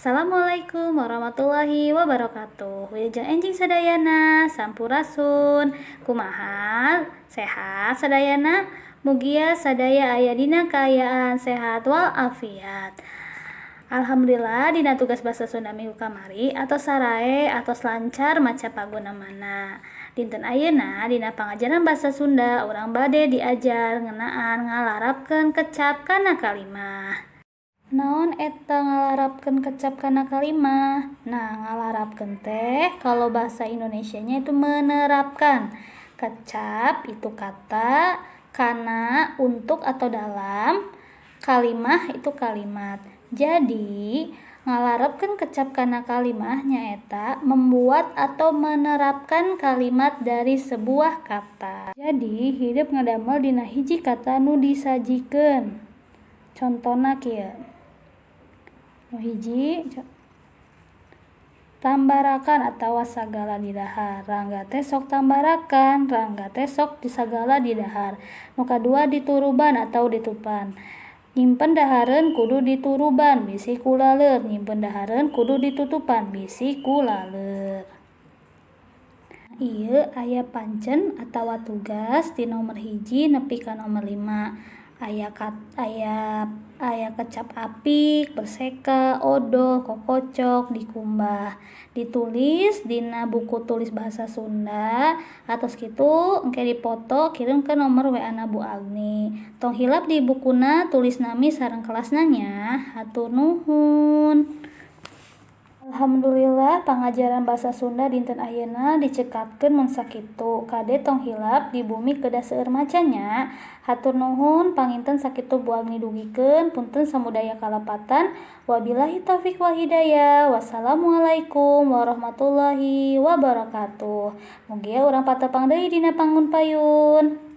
Assalamualaikum warahmatullahi wabarakatuh. Wilujeng enjing sadayana, sampurasun. Kumaha? Sehat sadayana? Mugia sadaya aya dina kaayaan sehat walafiat. Alhamdulillah, dina tugas bahasa Sunda minggu kamari atos sarae, atos lancar maca pagunemana. Dinten ayeuna dina pangajaran bahasa Sunda urang bade diajar ngeunaan ngalarapkeun kecap kana kalimah. Naon eta ngalarapkeun kecap kana kalimah? Nah, ngalarapkeun teh kalau bahasa Indonesianya itu menerapkan. Kecap itu kata, kana untuk atau dalam, kalimah itu kalimat. Jadi, ngalarapkeun kecap kana kalimah nyaeta membuat atau menerapkan kalimat dari sebuah kata. Jadi, hidep ngadamel dina hiji kata nu disajikeun. Contona kieu. Nu hiji, tambarakan atawa sagala didahar. Rangga teh sok tambarakan, Rangga teh sok sagala didahar. Nu kadua, dituruban atau ditutupan. Nyimpen dahareun kudu dituruban bisi kulaleur. Nyimpen dahareun kudu ditutupan bisi kulaleur. Ieu aya pancen atawa tugas ti nomor 1 nepi ka nomor 5. Aya kat, aya aya kecap apik, berseka, odoh, kokocok, dikumbah. Ditulis dina buku tulis bahasa Sunda, atos kitu engke dipoto, kirim ke nomor WA na Bu Agni. Tong hilap di bukuna tulis nami sareng kelasna nya. Hatur nuhun. Alhamdulillah, pangajaran bahasa Sunda dinten ayeuna dicekapkeun mun sakitu. Kade, tong hilap di bumi kedah seueur maca nya. Hatur nuhun, panginten sakitu Bu Agni dugikeun, punten samudaya kalepatan. Wabillahi taufik wal hidayah. Wassalamualaikum warahmatullahi wabarakatuh. Mugia urang patepang deui dina panggun payun.